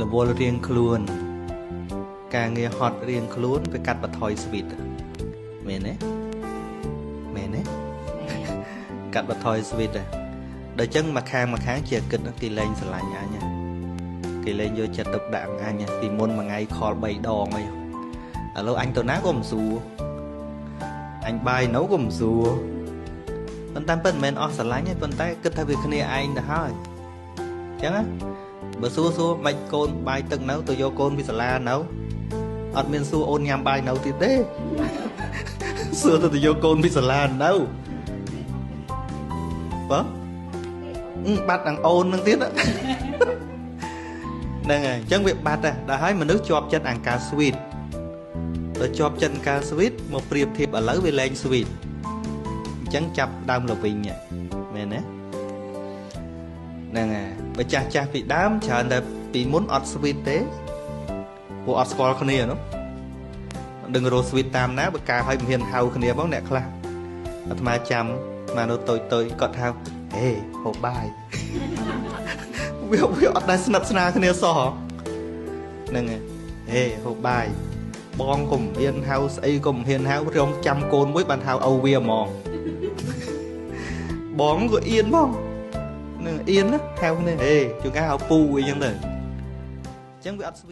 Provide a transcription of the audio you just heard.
រវល់រៀងខ្លួនការងារហត់រៀងខ្លួនវាកាត់បន្ថយ sweet មែនទេមែនទេកាត់បន្ថយ sweet ដែរដល់ចឹងមួយខាងមួយខាងជាគិតគេលែងស្រឡាញ់អញគេលែងយកចិត្តទុកដាក់អញពីមុនមួយថ្ងៃ call 3ដងអីឥឡូវអញទៅណាក៏មិនសួរអញបាយនៅក៏មិនសួរប៉ុន្តែពិតមិនមែនអស់ស្រឡាញ់ទេប៉ុន្តែគិតថាវាគ្នាឯងទៅហើយអញ្ចឹងណាបើសួរសួរមិនកូនបាយទឹកនៅទៅយកកូនពីសាលានៅអត់មានសួរអូនញ៉ាំបាយនៅទៀតទេសួរទៅយកកូនពីសាលានៅបើបាត់នឹងអូននឹងទៀតហ្នឹងហើយអញ្ចឹងវាបាត់ដែរដល់ហើយមនុស្សជាប់ចិត្តអង្ការ sweet ដល់ជាប់ចិត្តអង្ការ sweet មកប្រៀបធៀបឥឡូវវាលែង sweet អញ្ចឹងចាប់ដើមល្វីងមែនទេហ្នឹងហើយបើចាស់ចាស់ពីដើមច្រើនតែពីមុនអត់ sweet ទេពួកអត់ស្គាល់គ្នានោះដឹងរោ sweet តាមណាបើការឲ្យមិនហ៊ានហៅគ្នាផងអ្នកខ្លះអាត្មាចាំអានោះតូចតូចគាត់ហៅហេហូបបាយវាវាអត់ដែលស្និទ្ធស្នាលគ្នាសោះហ្នឹងហើយហេហូបបាយបងកុំហ៊ានហៅស្អីកុំហ៊ានហៅរងចាំកូនមួយបានហៅឪវាហ្មងបងក៏អៀនហ្មងនឹងអៀនណាហៅគ្នាហេជួនកាលហៅពូអីចឹងទៅអញ្ចឹងវាអត់ sweet។